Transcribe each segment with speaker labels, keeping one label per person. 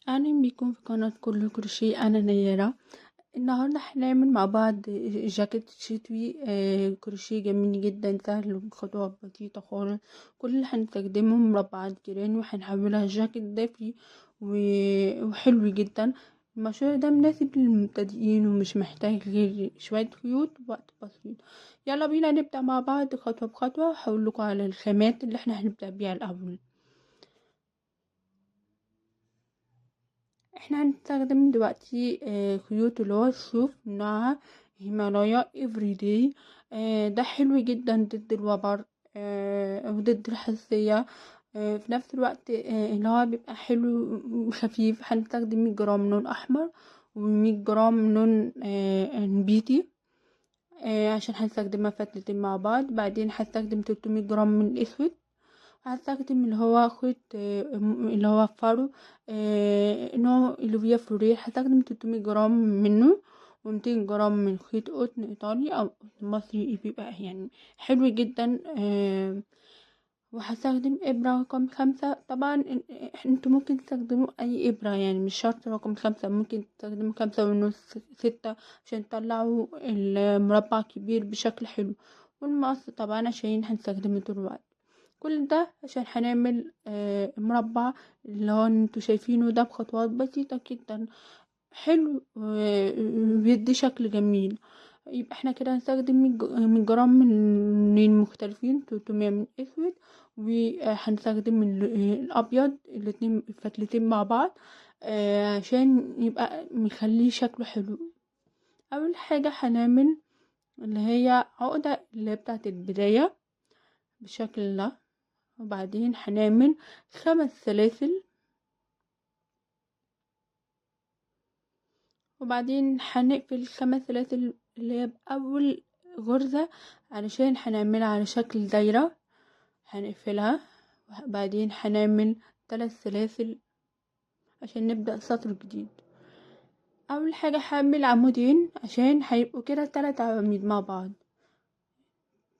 Speaker 1: اهلا بيكم في قناة كل كروشيه. انا نيرة. النهاردة هنعمل مع بعض جاكيت شتوي كروشيه جميل جدا، سهل وبخطوات بسيطة خالص. كل اللي هنستخدمه مربعات جيران وهنحولها جاكيت دافي وحلو جدا. المشروع ده مناسب للمبتدئين ومش محتاج غير شوية خيوط ووقت بسيط. يلا بينا نبدأ مع بعض خطوة بخطوة. هقول لكم على الخامات اللي احنا هنبدأ بيها الاول. احنا هنستخدم دلوقتي خيوط اللي هو الصوف نوعها هيمالايا Everyday. ده حلو جدا ضد الوبر وضد الحساسية، في نفس الوقت اللي هو بيبقى حلو وخفيف. هنستخدم 100 جرام لون احمر و100 جرام لون نبيتي، عشان هنستخدمها فتلتين مع بعض. بعدين هستخدم 300 جرام من الاسود. هستخدم اللي هو خيط اللي هو فرو نوع الوفيا فورية، هستخدم 300 جرام منه و200 جرام من خيط قطن ايطالي او قطن مصري، بيبقى يعني حلو جدا. وهستخدم ابرة رقم 5. طبعا انتوا ممكن تستخدموا اي ابرة، يعني مش شرط رقم 5، ممكن تستخدموا 5.5، 6 عشان تطلعوا المربع كبير بشكل حلو. والمقص طبعا عشان هنستخدمه طول الوقت. كل ده عشان هنعمل مربع اللي هو انتوا شايفينه ده بخطوات بسيطة جدا، حلو وبيدي شكل جميل. يبقى احنا كده هنستخدم 100 جرام من لونين مختلفين، 300 من اسود، وهنستخدم الابيض، الاتنين فتلتين مع بعض عشان يبقى نخليه شكله حلو. اول حاجة هنعمل اللي هي عقدة اللي بتاعت البداية بالشكل ده، وبعدين هنعمل 5 سلاسل، وبعدين هنقفل 5 سلاسل اللي هي بأول غرزة علشان هنعملها على شكل دايرة، هنقفلها. وبعدين هنعمل 3 سلاسل عشان نبدأ سطر جديد. أول حاجة هعمل عمودين عشان هيبقوا كده 3 عواميد مع بعض،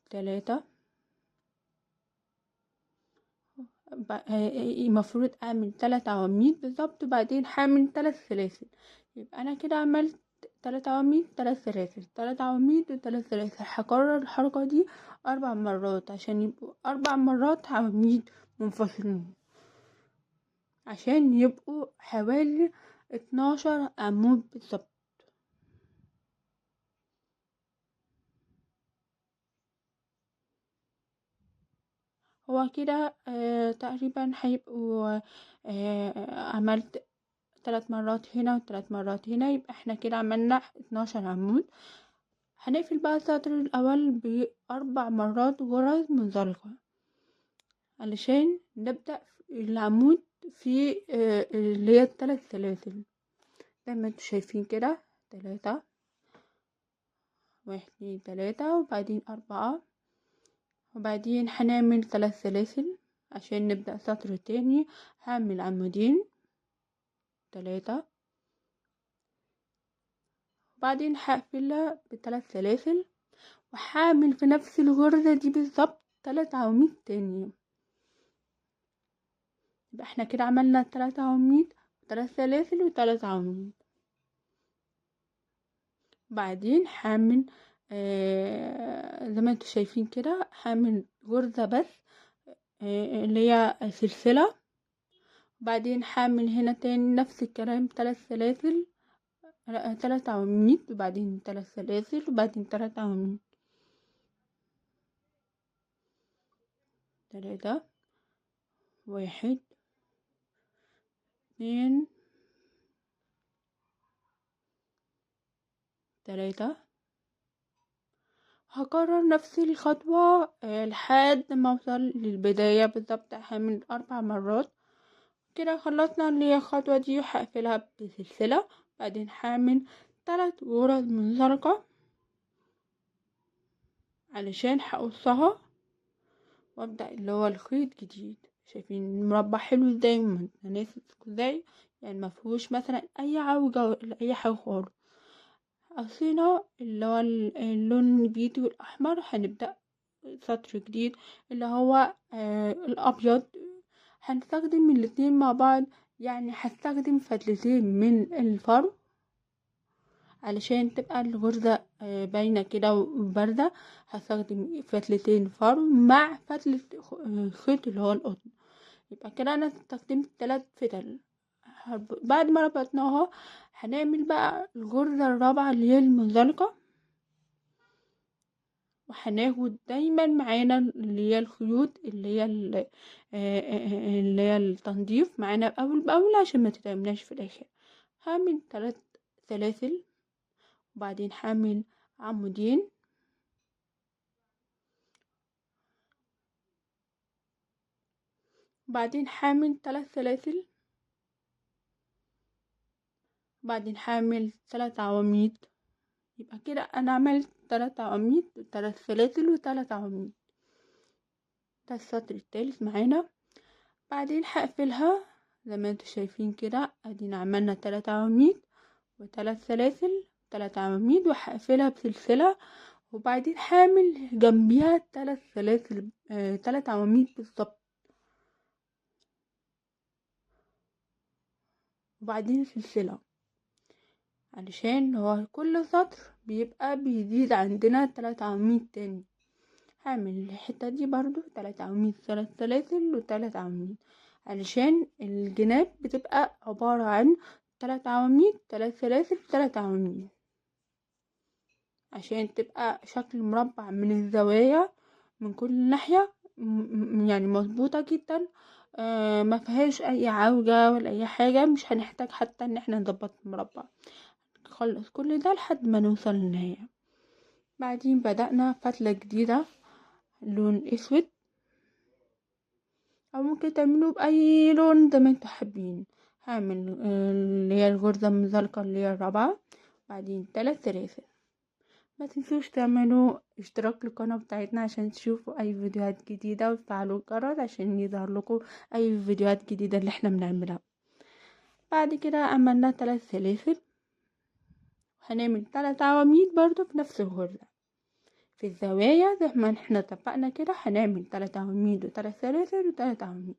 Speaker 1: 3. المفروض اعمل 3 عواميد بالظبط، وبعدين هعمل 3 سلاسل. يبقى انا كده عملت 3 عواميد، 3 سلاسل، 3 عواميد و3 سلاسل. هكرر الحركة دي 4 مرات عشان يبقوا 4 مرات عواميد منفصلين، عشان يبقوا حوالي 12 عمود بالظبط. هو كده تقريبا هيبقوا عملت 3 مرات هنا و3 مرات هنا، يبقى احنا كده عملنا 12 عمود. هنقفل بقى السطر الاول ب4 مرات غرز منزلقة علشان نبدأ العمود في اللي هي 3 سلاسل زي ما انتوا شايفين كده، 3 1 2 3 وبعدين 4، وبعدين هنعمل 3 سلاسل عشان نبدأ سطر تاني. هعمل عمودين 3، وبعدين هقفلها ب3 سلاسل، وهعمل في نفس الغرزة دي بالظبط 3 عواميد تاني. يبقى احنا كده عملنا 3 عواميد، 3 سلاسل و3 عواميد. بعدين هعمل زي ما انتوا شايفين كده، هعمل غرزة بس اللي هي سلسلة، وبعدين هعمل هنا تاني نفس الكلام، 3 سلاسل، 3 عواميد، وبعدين 3 سلاسل، وبعدين 3 عواميد، 3 1 2 3. هكرر نفس الخطوة لحد ما اوصل للبداية بالظبط. هعمل 4 مرات كده. خلصنا اللي هي الخطوة دي، وهقفلها بسلسلة. بعدين هعمل 3 غرز منزلقة علشان هقصها وابدأ اللي هو الخيط جديد. شايفين المربع حلو ازاي ومتناسق ازاي، يعني مفيهوش مثلا اي عوجة ولا اي حاجة خالص. قصينا اللي هو اللون النبيتي والاحمر، هنبدأ سطر جديد اللي هو الابيض. هنستخدم الاتنين مع بعض يعني هستخدم فتلتين من الفرو علشان تبقى الغرزة باينة كده وباردة. هستخدم فتلتين فرو مع فتلة خيط اللي هو القطن. يبقى كده انا استخدمت 3 فتل. بعد ما ربطناها هنعمل بقى الغرزة الرابعة اللي هي المنزلقة، وهناخد دايما معانا اللي هي الخيوط اللي هي التنظيف معانا اول باول عشان ما تتعبناش في الاخر. هعمل 3 سلاسل، وبعدين هعمل عمودين، وبعدين هعمل 3 سلاسل، وبعدين هعمل 3 عواميد. يبقى كده انا عملت 3 عواميد و3 سلاسل و3 عواميد. ده السطر الثالث معانا. بعدين هقفلها زي ما انتوا شايفين كده، ادينا عملنا 3 عواميد و3 سلاسل 3 عواميد، وهقفلها بسلسلة، وبعدين هعمل جنبيها 3 سلاسل 3 عواميد بالظبط، وبعدين سلسلة، علشان هو كل سطر بيبقى بيزيد عندنا 3 عواميد تاني. هعمل الحتة دي برضو 3 عواميد 3 سلاسل و3 عواميد، علشان الجناب بتبقى عبارة عن 3 عواميد 3 سلاسل 3 عواميد، عشان تبقى شكل مربع من الزوايا من كل ناحية، يعني مظبوطة جدا، ما فيهاش اي عوجة ولا اي حاجة. مش هنحتاج حتى ان احنا نظبط المربع. نخلص كل ده لحد ما نوصل للنهاية. بعدين بدأنا فتلة جديدة لون اسود، او ممكن تعملوه باي لون زي ما انتوا حابين. هعمل اللي هي الغرزة المنزلقة اللي هي الرابعة، بعدين 3 سلاسل. ما تنسوش تعملوا اشتراك للقناة بتاعتنا عشان تشوفوا اي فيديوهات جديدة، وتفعلوا الجرس عشان يظهر لكم اي فيديوهات جديدة اللي احنا بنعملها. بعد كده عملنا 3 سلاسل، هنعمل 3 عواميد برضو في نفس الغرزة في الزوايا زي ما احنا اتفقنا كده. هنعمل 3 عواميد و3 سلاسل و3 عواميد،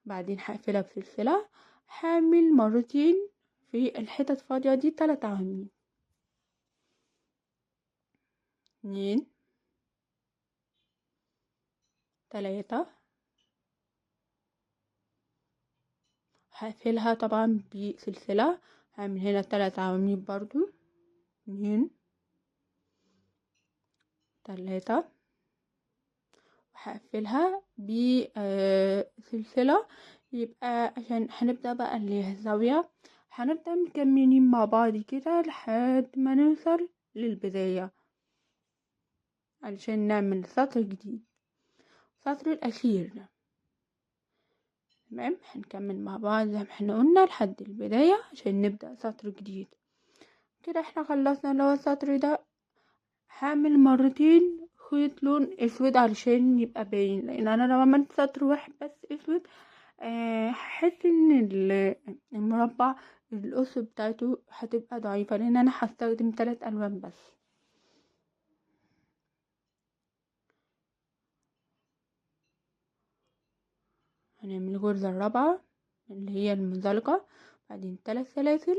Speaker 1: بعدين هقفلها بسلسلة. هعمل مرتين في الحتت الفاضية دي 3 عواميد، 2 3. هقفلها طبعا بسلسلة. هعمل هنا 3 عواميد برضو، 2 3، وهقفلها بسلسلة. يبقى عشان هنبدأ بقى اللي هي الزاوية، هنبدأ مكملين مع بعض كده لحد ما نوصل للبداية علشان نعمل سطر جديد، السطر الأخير. تمام، هنكمل مع بعض زي ما احنا قلنا لحد البداية عشان نبدأ سطر جديد. كده احنا خلصنا اللي هو السطر ده. هعمل مرتين خيط لون اسود علشان يبقى باين، لان انا لو عملت سطر واحد بس اسود هحس ان المربع القص بتاعته هتبقى ضعيفة، لان انا هستخدم 3 الوان بس. هنعمل الغرزة الرابعة اللي هي المنزلقة، بعدين 3 سلاسل،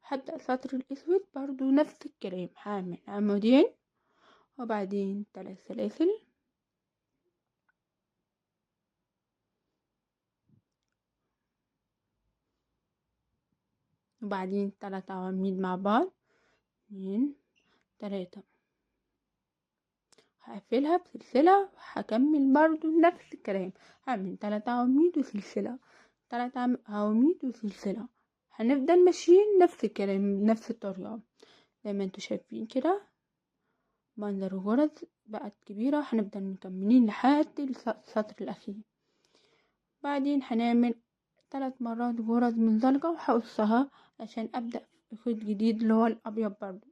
Speaker 1: وهبدأ سطر الاسود برضو نفس الكلام. هعمل عمودين وبعدين 3 سلاسل، وبعدين 3 عواميد مع بعض، 2 3. هقفلها بسلسلة وهكمل برضو نفس الكلام. هعمل 3 عواميد وسلسلة، 3 عواميد وسلسلة. هنفضل ماشيين نفس الكلام بنفس الطريقة زي ما انتوا شايفين كده. منظر الغرز بقت كبيرة، هنفضل مكملين لحد السطر الأخير. بعدين هنعمل 3 مرات غرز منزلقة وهقصها عشان أبدأ خيط جديد اللي هو الأبيض برضو.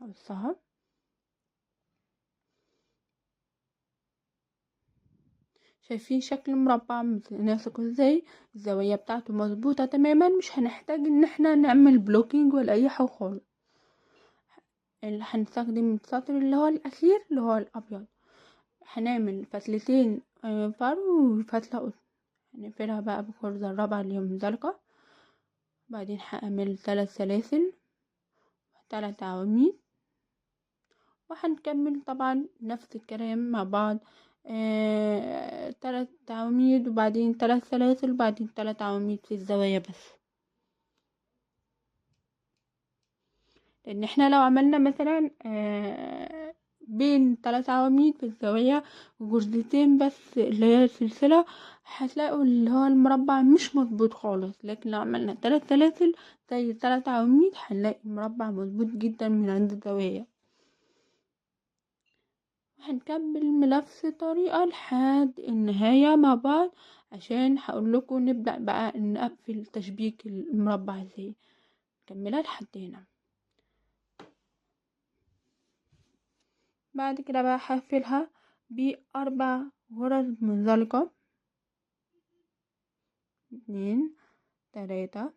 Speaker 1: هقصها. شايفين شكل مربع متناسق ازاي، الزاوية بتاعته مظبوطة تماما، مش هنحتاج ان احنا نعمل blocking ولا اي حاجة خالص. اللي هنستخدم السطر اللي هو الاخير اللي هو الابيض. هنعمل فتلتين فرو وفتلة قطن، هنقفلها بقى بالغرزة الرابعة اللي هي منزلقة. بعدين هعمل 3 سلاسل 3 عواميد، وهنكمل طبعا نفس الكلام مع بعض، 3 عواميد وبعدين 3 سلاسل وبعدين 3 عواميد في الزوايا بس. لان احنا لو عملنا مثلا بين 3 عواميد في الزاوية وجرزتين بس اللي هي السلسلة، هتلاقوا اللي هو المربع مش مظبوط خالص. لكن لو عملنا 3 سلاسل زي 3 عواميد هنلاقي المربع مظبوط جدا من عند الزاوية. هنكمل بنفس الطريقة لحد النهاية مع بعض، عشان هقول لكم نبدأ بقى نقفل تشبيك المربع ازاي. نكملها لحد هنا. بعد كده بقى هقفلها ب4 غرز منزلقة، 2 3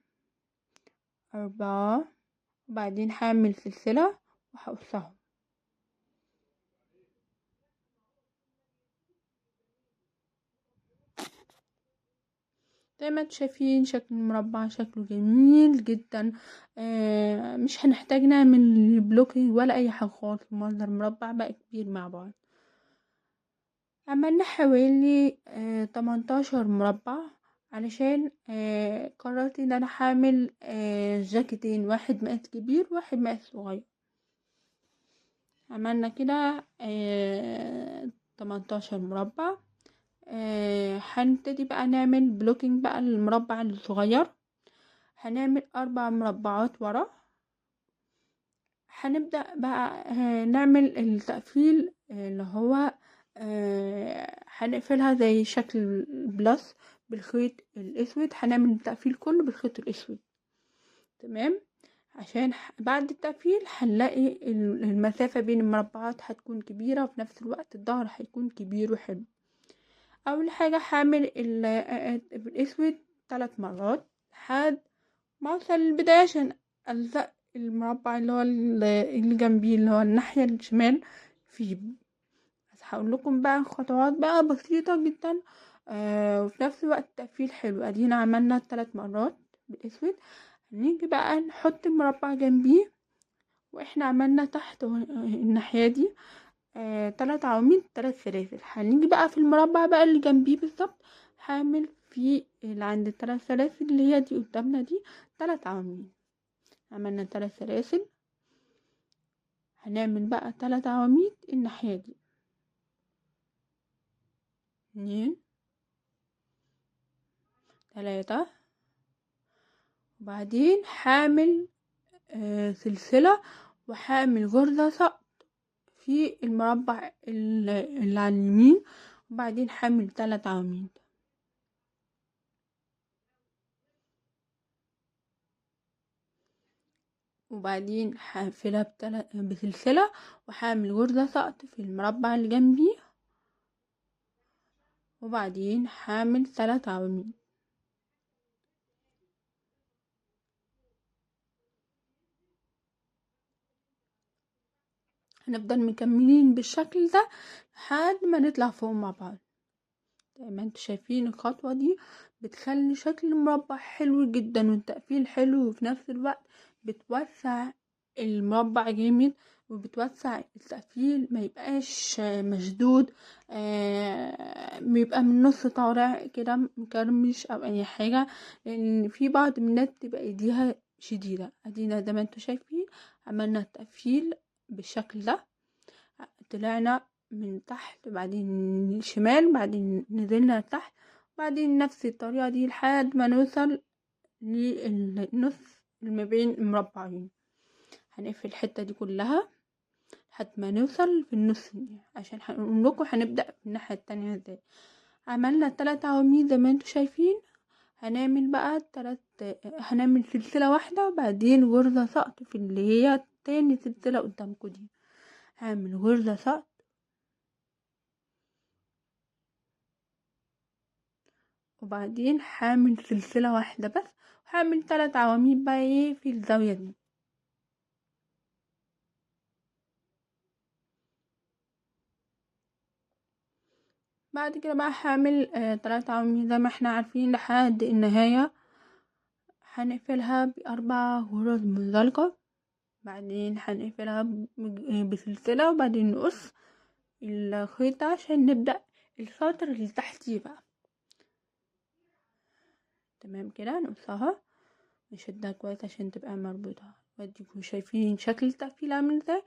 Speaker 1: 4، وبعدين هعمل سلسلة وهقصهم. زي ما انتم شايفين شكل المربع شكله جميل جدا، مش هنحتاج نعمل blocking ولا اي حاجه خالص، منظر مربع بقى كبير مع بعض. عملنا حوالي 18 مربع، علشان قررت ان انا هعمل جاكيتين، واحد مقاس كبير وواحد مقاس صغير. عملنا كده 18 مربع. هنبتدي بقى نعمل blocking بقى المربع الصغير. هنعمل 4 مربعات ورا. هنبدأ بقى نعمل التقفيل اللي هو هنقفلها زي شكل plus بالخيط الاسود. هنعمل التقفيل كله بالخيط الاسود، تمام؟ عشان بعد التقفيل هنلاقي المسافة بين المربعات هتكون كبيرة، وفي نفس الوقت الظهر هيكون كبير وحلو. اول حاجة هعمل الاسود 3 مرات لحد ما اوصل للبداية، عشان الزق المربع اللي هو اللي جنبي اللي هو الناحية الشمال فيه. بس هقول لكم بقى خطوات بقى بسيطة جدا، وفي نفس الوقت تقفيل حلو. ادينا عملنا 3 مرات بالاسود. هنيجي بقى نحط المربع جنبيه، واحنا عملنا تحت الناحية دي 3 عواميد 3 سلاسل. هنيجي بقى في المربع بقى اللي جنبيه بالظبط، هعمل في اللي عند 3 سلاسل اللي هي دي قدامنا دي 3 عواميد. عملنا 3 سلاسل، هنعمل بقى 3 عواميد الناحية دي، 2 3، وبعدين هعمل سلسلة وهعمل غرزة سقط في المربع اللي على اليمين، وبعدين هعمل 3 عواميد. وبعدين هقفلها بسلسلة وهعمل غرزة سقط في المربع اللي جنبي، وبعدين هعمل 3 عواميد. هنفضل مكملين بالشكل ده لحد ما نطلع فوق مع بعض. زي ما انتوا شايفين الخطوة دي بتخلي شكل المربع حلو جدا والتقفيل حلو، وفي نفس الوقت بتوسع المربع جامد وبتوسع التقفيل، ما يبقاش مشدود، بيبقى من النص طالع كده مكرمش او اي حاجة، لان في بعض من الناس بتبقى ايديها شديدة. ادينا زي ما انتوا شايفين عملنا التقفيل بالشكل ده، طلعنا من تحت بعدين شمال بعدين نزلنا تحت، بعدين نفس الطريقة دي لحد ما نوصل للنص ما بين المربعين. هنقفل الحتة دي كلها لحد ما نوصل في النص دي، عشان هنقول لكم هنبدأ في الناحية التانية ازاي. عملنا 3 عواميد زي ما انتوا شايفين. هنعمل بقى 3، هنعمل سلسلة واحدة وبعدين غرزة سقط في اللي هي تاني سلسلة قدامكم دي. هعمل غرزة سقط وبعدين هعمل سلسلة واحدة بس، وهعمل 3 عواميد بقى ايه في الزاوية دي. بعد كده بقى هعمل 3 عواميد زي ما احنا عارفين لحد النهاية. هنقفلها ب4 غرز منزلقة، بعدين هنقفلها بسلسلة، وبعدين نقص الخيط عشان نبدأ السطر اللي تحتيه بقى. تمام كده، نقصها نشدها كويس عشان تبقى مربوطة. واديكم شايفين شكل التقفيل عامل ازاي،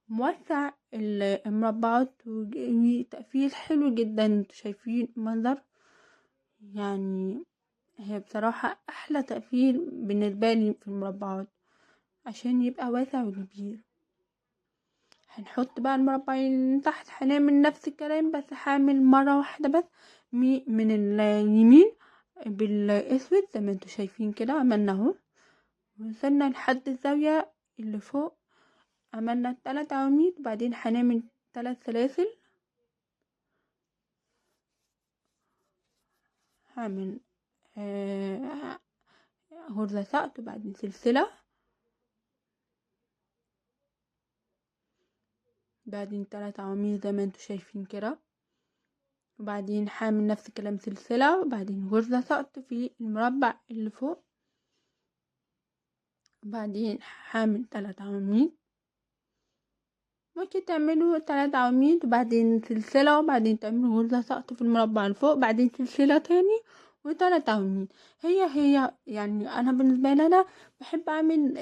Speaker 1: موسع المربعات وتقفيل حلو جدا. انتوا شايفين منظر، يعني هي بصراحة احلى تقفيل بالنسبة لي في المربعات عشان يبقى واسع وكبير. هنحط بقى المربعين تحت، هنعمل نفس الكلام بس هعمل مرة واحدة بس من اليمين بالاسود زي ما انتوا شايفين كده. عملنا اهو، وصلنا لحد الزاوية اللي فوق، عملنا 3 عواميد، وبعدين هنعمل 3 سلاسل. هعمل غرزة سقط وبعدين سلسلة، بعدين 3 عواميد زي ما انتوا شايفين كده، وبعدين هعمل نفس الكلام سلسلة، وبعدين غرزة سقط في المربع اللي فوق، وبعدين هعمل 3 عواميد. ممكن تعملوا 3 عواميد وبعدين سلسلة، وبعدين تعملوا غرزة سقط في المربع اللي فوق، بعدين سلسلة تاني و3 عواميد. هي يعني انا بالنسبة لي انا بحب اعمل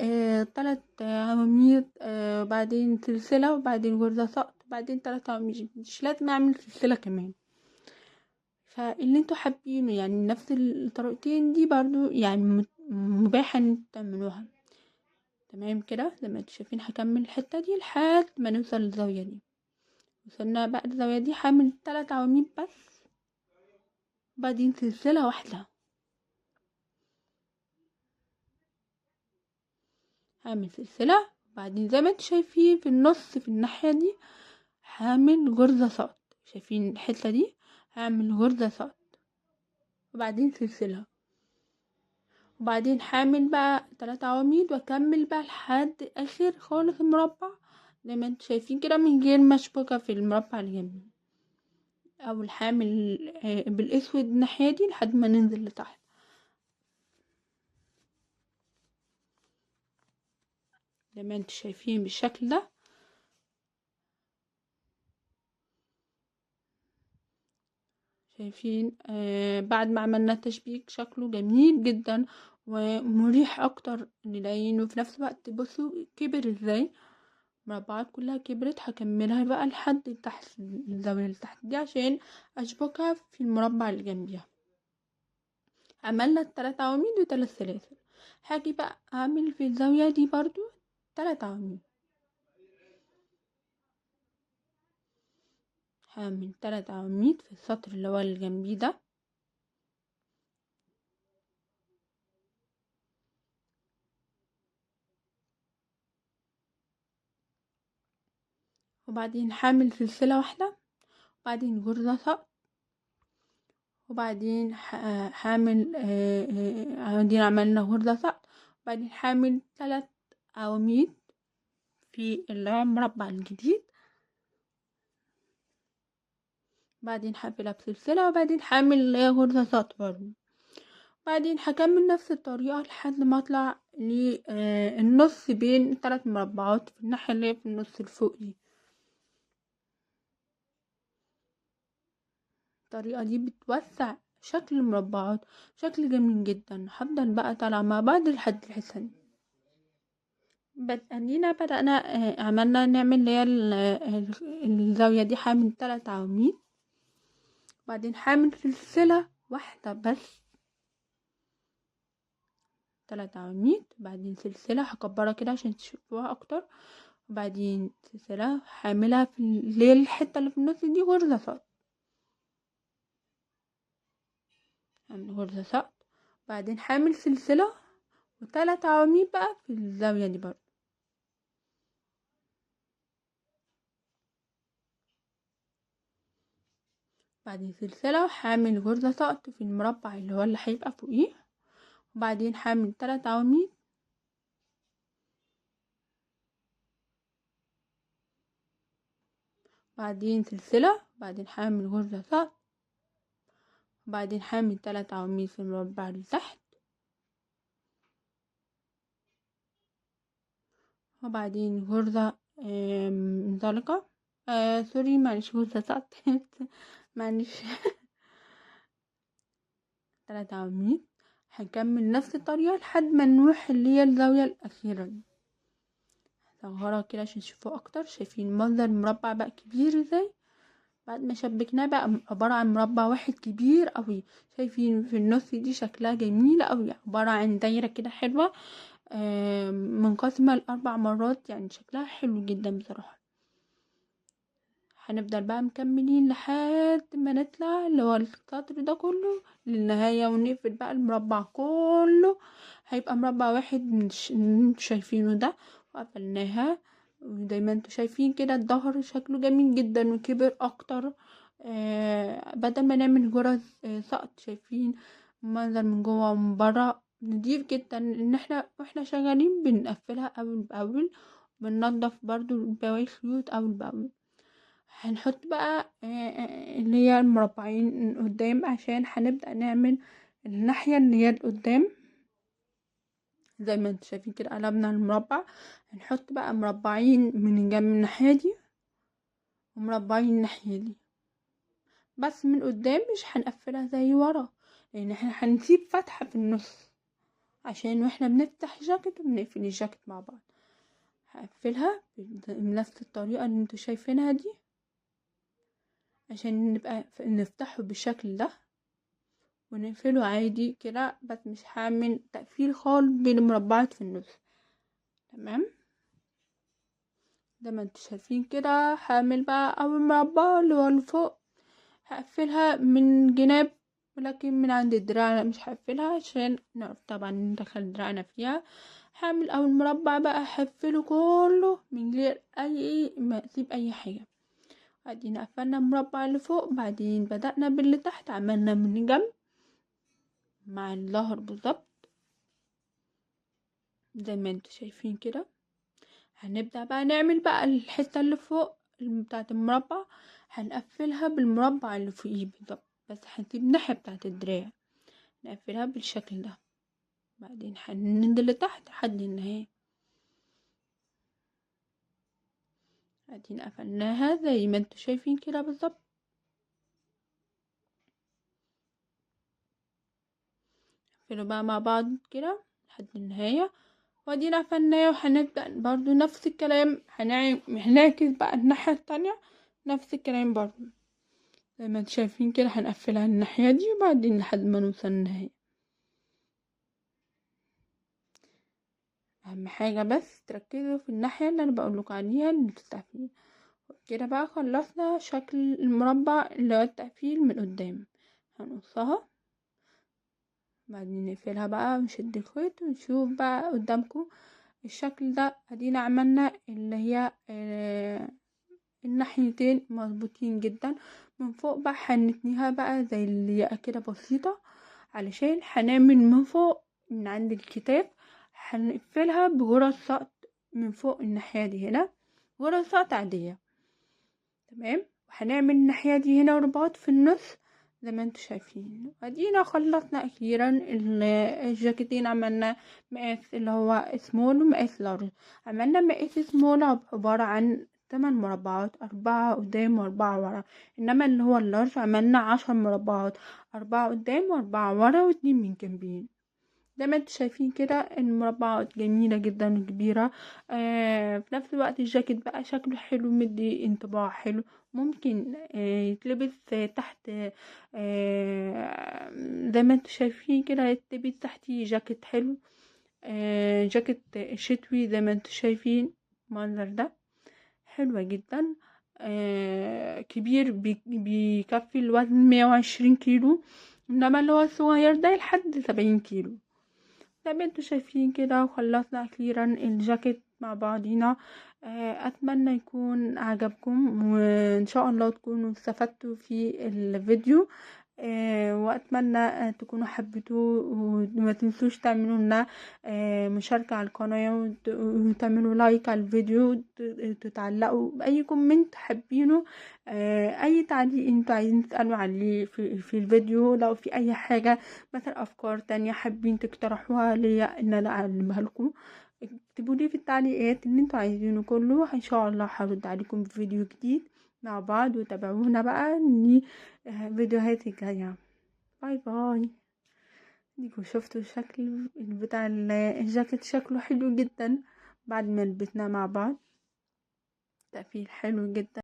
Speaker 1: 3 عواميد، بعدين سلسلة، وبعدين غرزة سقط، وبعدين 3 عواميد. مش لازم اعمل سلسلة كمان، فاللي انتوا حابينه يعني نفس الطريقتين دي برضو يعني مباحة ان تعملوها. تمام كده زي ما انتوا شايفين هكمل الحتة دي لحد ما نوصل للزاوية دي. وصلنا بقى للزاوية دي، هعمل 3 عواميد بس، بعدين سلسلة واحدة. هعمل سلسلة، وبعدين زي ما انتوا شايفين في النص في الناحية دي هعمل غرزة سقط. شايفين الحتة دي؟ هعمل غرزة سقط وبعدين سلسلة، وبعدين هعمل بقى 3 عواميد، واكمل بقى لحد اخر خالص المربع زي ما انتوا شايفين كده، من غير ما اشبكها في المربع اللي جنبي، او هعمل بالاسود الناحية دي لحد ما ننزل لتحت. زي ما انتوا شايفين بالشكل ده. شايفين بعد ما عملنا التشبيك شكله جميل جدا ومريح اكتر للعين، وفي نفس الوقت بصوا كبر ازاي، المربعات كلها كبرت. هكملها بقى لحد تحت الزاوية اللي تحت دي عشان اشبكها في المربع اللي جنبيها. عملنا 3 عواميد و3 سلاسل. هاجي بقى اعمل في الزاوية دي برضو 3 عواميد، هعمل 3 عواميد في السطر اللي هو اللي جنبيه ده. وبعدين هعمل سلسلة واحدة، وبعدين غرزة سقط، وبعدين هعمل بعدين عملنا غرزة سقط، وبعدين هعمل 3 عواميد في المربع الجديد، بعدين هقفلها بسلسلة، وبعدين هعمل غرزة سقط برضه. بعدين هكمل نفس الطريقة لحد ما اطلع للنص بين 3 مربعات في الناحية اللي في النص الفوق دي. الطريقة دي بتوسع شكل المربعات شكل جميل جدا. هفضل بقى طالعة مع بعض لحد الحتة دي. بدأنا بدأنا عملنا نعمل اللي هي الزاوية دي. هعمل 3 عواميد، بعدين هعمل سلسلة واحدة بس، 3 عواميد، بعدين سلسلة. هكبرها كده عشان تشوفوها اكتر، وبعدين سلسلة هعملها في اللي هي الحتة اللي في النص دي غرزة سقط، هعمل غرزة سقط، بعدين هعمل سلسلة و3 عواميد بقى في الزاوية دي برضه. بعدين سلسلة وهعمل غرزة سقط في المربع اللي هو اللي هيبقى فوقيه، وبعدين هعمل 3 عواميد، بعدين سلسلة، بعدين هعمل غرزة سقط، وبعدين هعمل 3 عواميد في المربع اللي تحت، وبعدين غرزة منزلقة، sorry معلش غرزة سقط معلش 3 عواميد. هنكمل نفس الطريقة لحد ما نروح اللي هي الزاوية الأخيرة دي. هصغرها كده عشان تشوفوه أكتر. شايفين منظر المربع بقى كبير ازاي؟ بعد ما شبكناه بقى عبارة عن مربع واحد كبير قوي. شايفين في النص دي شكلها جميل قوي، عبارة عن دايرة كده حلوة، منقسمة لأربع مرات، يعني شكلها حلو جدا بصراحة. هنفضل بقى مكملين لحد ما نطلع اللي هو السطر ده كله للنهاية، ونقفل بقى المربع كله، هيبقى مربع واحد من اللي شايفينه ده. وقفلناها، وزي ما انتوا شايفين كده الظهر شكله جميل جدا وكبر اكتر. بدل ما نعمل جرس سقط، شايفين المنظر من جوه ومن بره نضيف جدا. ان احنا واحنا شغالين بنقفلها اول باول، بننضف برضو بواقي الخيوط اول باول. هنحط بقى اللي هي المربعين قدام عشان هنبدأ نعمل الناحية اللي هي القدام. زي ما انتوا شايفين كده قلبنا المربع، هنحط بقى مربعين من جنب الناحية دي ومربعين الناحية دي، بس من قدام مش هنقفلها زي ورا، لان احنا هنسيب فتحة في النص عشان واحنا بنفتح الجاكيت وبنقفل الجاكيت مع بعض. هقفلها بنفس الطريقة اللي انتوا شايفينها دي عشان نبقى نفتحه بالشكل ده ونقفله عادي كده، بس مش هعمل تقفيل خالص بين المربعات في النص. تمام زي ما انتوا شايفين كده. هعمل بقى اول مربع اللي هو اللي فوق هقفلها من جناب، ولكن من عند الدراع مش هقفلها عشان نعرف طبعا ندخل دراعنا فيها. هعمل اول مربع بقى هقفله كله من غير اي ما اسيب اي حاجه. بعدين قفلنا المربع اللي فوق، بعدين بدأنا باللي تحت، عملنا من جنب مع الظهر بالظبط زي ما انتوا شايفين كده. هنبدأ بقى نعمل بقى الحتة اللي فوق بتاعة المربع، هنقفلها بالمربع اللي فوقيه بالظبط، بس هنسيب الناحية بتاعة الدراع نقفلها بالشكل ده. بعدين هننزل لتحت لحد النهاية. بعدين قفلناها زي ما انتوا شايفين كده بالظبط. قفلوا بقى مع بعض كده لحد النهاية. وادينا قفلناها، وهنبدأ برضو نفس الكلام، هنعكس بقى الناحية التانية نفس الكلام برضو زي ما انتوا شايفين كده. هنقفلها الناحية دي وبعدين لحد ما نوصل النهاية. اهم حاجة بس تركزوا في الناحية اللي انا بقولكوا عليها اللي بتستقفل كده. بقى خلصنا شكل المربع اللي هو التقفيل من قدام. هنقصها بعدين نقفلها بقى ونشد الخيط ونشوف بقى قدامكم الشكل ده. ادينا عملنا اللي هي الناحيتين مظبوطين جدا. من فوق بقى هنتنيها بقى زي اللي كده بسيطة، علشان هنعمل من فوق من عند الكتاف هنقفلها بغرز سقط من فوق الناحية دي هنا، غرز سقط عادية. تمام. وهنعمل الناحية دي هنا رباط في النص زي ما انتوا شايفين. ادينا خلصنا اخيرا الجاكيتين. عملنا مقاس اللي هو small ومقاس large. عملنا مقاس small عبارة عن 8 مربعات، 4 قدام و4 ورا، انما اللي هو ال large عملنا 10 مربعات، 4 قدام و4 ورا و2 من جنبين. زي ما انتوا شايفين كده المربعات جميلة جدا وكبيرة. في نفس الوقت الجاكيت بقى شكله حلو، مدي انطباع حلو، ممكن يتلبس تحت، زي ما انتوا شايفين كده يتلبس تحتيه جاكيت حلو، جاكيت شتوي زي ما انتوا شايفين المنظر ده حلوة جدا. كبير بيكفي الوزن 120 كيلو، انما اللي هو الصغير ده لحد 70 كيلو زي ما انتوا شايفين كده. وخلصنا اخيرا الجاكيت مع بعضينا. اتمنى يكون عجبكم، وان شاء الله تكونوا استفدتوا في الفيديو. واتمنى تكونوا حبيتوه، وما تنسوش تعملوا لنا مشاركة على القناة، وتعملوا like على الفيديو، وتتعلقوا بأي comment حابينه، اي تعليق انتوا عايزين تسألوا عليه في الفيديو. لو في اي حاجة مثلا افكار تانية حابين تقترحوها ليا ان انا اعلمها لكم، اكتبوا لي في التعليقات اللي انتوا عايزينه كله. ان شاء الله هرد عليكم بفيديو جديد مع بعض، وتابعونا بقى لفيديوهات الجاية. bye bye. ديكوا شفتوا الشكل بتاع الجاكيت، شكله حلو جدا بعد ما لبسناه مع بعض، تقفيل حلو جدا.